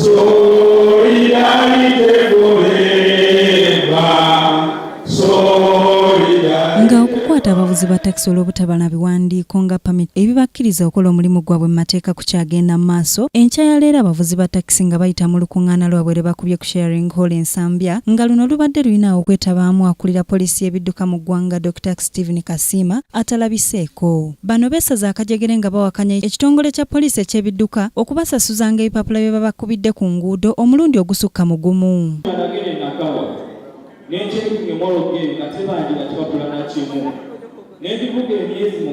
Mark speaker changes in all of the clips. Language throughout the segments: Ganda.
Speaker 1: Solidarity forever. Solidarity.
Speaker 2: Nga okukwata abavuzi ba takisi olw'obutaba na biwandiiko nga pamiti ebibakkiriza okukola omulimu gwabwe mu mateeka kukyagenda mu maaso, enkya ya leero abavuzi ba takisi nga bayita mu lukuŋŋaana lwabwe lwe bakubye ku Sharing Hall e Nsambya, nga luno lubadde lulina okwetabaamu akulira poliisi y'ebidduka mu ggwanga Dokita Stephen Kasiima atalabiseeko. Bano beesaze akajegere nga bawakanya ekitongole kya poliisi eky'ebidduka okubasasuzanga ebipapula bye babakubidde ku nguudo omulundi ogusukka mu gumu.
Speaker 3: Nagenda e Nakawa ne ncheckinga emmotoka eno nga tebanjira kipapula na kimu, ne ngivuga emyezi 6.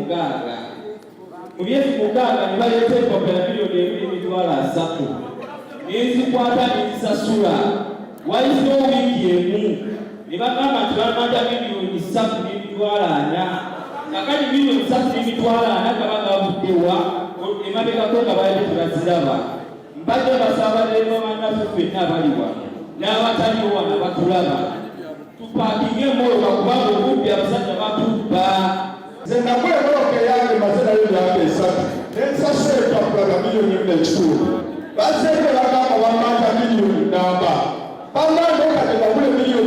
Speaker 3: Mu myezi 6 ne baleeta ebipapula 1,030 000, ne nzikwata ne nzisasula. Wayiseewo wiiki emu ne bagamba nti bamanja 3,400,000. Kakati 3,400,000 gaba gavuddewa? Emabegako nga baali tebaziraba. Mbadde basaba leero bannaffe ffenna abali wano n'abataliwo wano abatulaba, tupaakinge emmotoka kubanga obubbi, abasajja batubba.
Speaker 1: Nze nagula emmotoka eyange, maze nayo emyaka 3, nensasula ebipapula ga 1.5 million. Bazzeeyo ne bagamba bammanja miliyoni namba. Bannange, kati nagula 8 million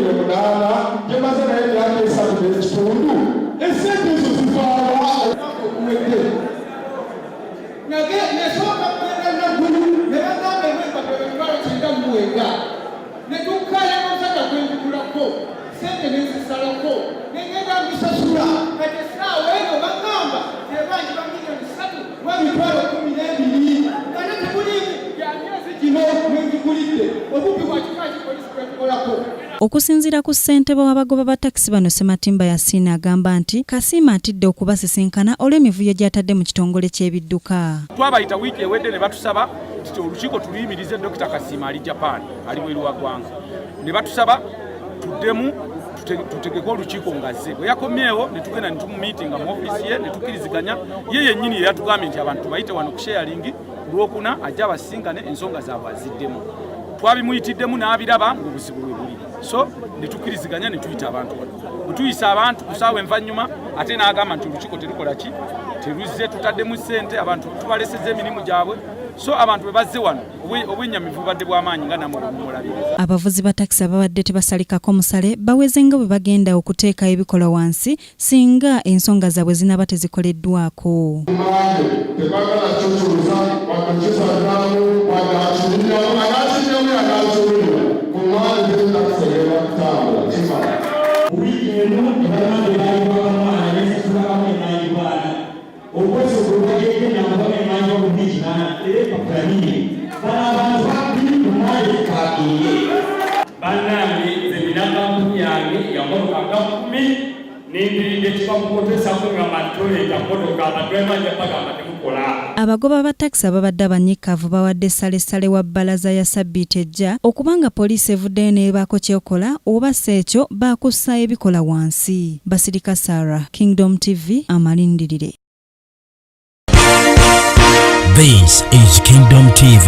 Speaker 1: gye maze nayo emyaka 3.5, esente ezo zivaawa? Omwaka oguwedde
Speaker 4: Nesooka kugenda Naggulu ne bagamba emwempapula 90,000. Ne tukkaaya n'omusajja gwenzigulako, sente nenzisalako, nengenda mbisasula. Kati essaawa eno bagamba tebanjiba 3,012,000, ngate tebuliimu bya myezi gino mwenzigulidde. Obubbi bwa kika ki polisi bwetukolako?
Speaker 2: Okusinziira ku ssentebe w'abagoba ba takisi bano, Sematimba Yasiina, agamba nti Kasiima atidde okubasisinkana olw'emivuyo gy'atadde mu kitongole ky'ebidduka.
Speaker 5: Twabayita wiiki ewedde ne batusaba nti olukiiko tuluyimirize. Dokita Kasiima ali Japan, ali bweru wa ggwanga, ne batusaba tuddemu tutegeke olukiiko ngazze. Bwe yakomyewo ne tugenda ne tumumiitinga mu ofiisi ye ne tukkiriziganya. Ye yennyini ye yatugambye nti abantu tubayite wano ku Sharing ku Lwokuna, ajja abasinkane, ensonga zaabwe aziddemu. Twabimuyitiddemu n'abiraba ng'obuzibu bwe buli, so ne tukkiriziganya ne tuyita abantu wano. Bwe tuyisa abantu ku saawa envannyuma, ate n'agamba nti olukiiko terukola ki, teruzze, tutaddemu ssente, abantu tubaleseza emirimu gyabwe. So abantu bwe bazze wano, obwennyamivu bubadde bw'amaanyi nga namwe bwe mumulabye.
Speaker 2: Abavuzi ba takisi ababadde tebasalikako musale baweze nga bwe bagenda okuteeka ebikolwa wansi singa ensonga zaabwe zinaaba tezikoleddwako.
Speaker 1: Mande tebagala kukyusa, wadde kisazaamu, wadde akirinyamu, anakirinyamu yanakiwulira. Ku mande teri takisi egenda kutambula kimala.
Speaker 6: Wiiki emu ebamande balibwaka mwana, nensasula emanjibwana. Okwezi ogwebagende nakubaga emanja 8,000 era epapula bine. Bano abantu babbi, kumande tupakinge.
Speaker 7: Bannange, nze nina kampuni yange ya motoka nga 10, nindiridde kibakukotesako nga matoleeta motoka, amadwemanja bagamba temukola.
Speaker 2: Abagoba ba takisi ababadde abanyiikaavu bawadde ssalessale wa bbalaza ya ssabbiiti ejja okubanga poliisi evuddeyo n'ebaako ky'ekola, oba si ekyo baakussa ebikola wansi. Basirika Sarah, Kingdom TV, amalindirire.
Speaker 8: This is Kingdom TV.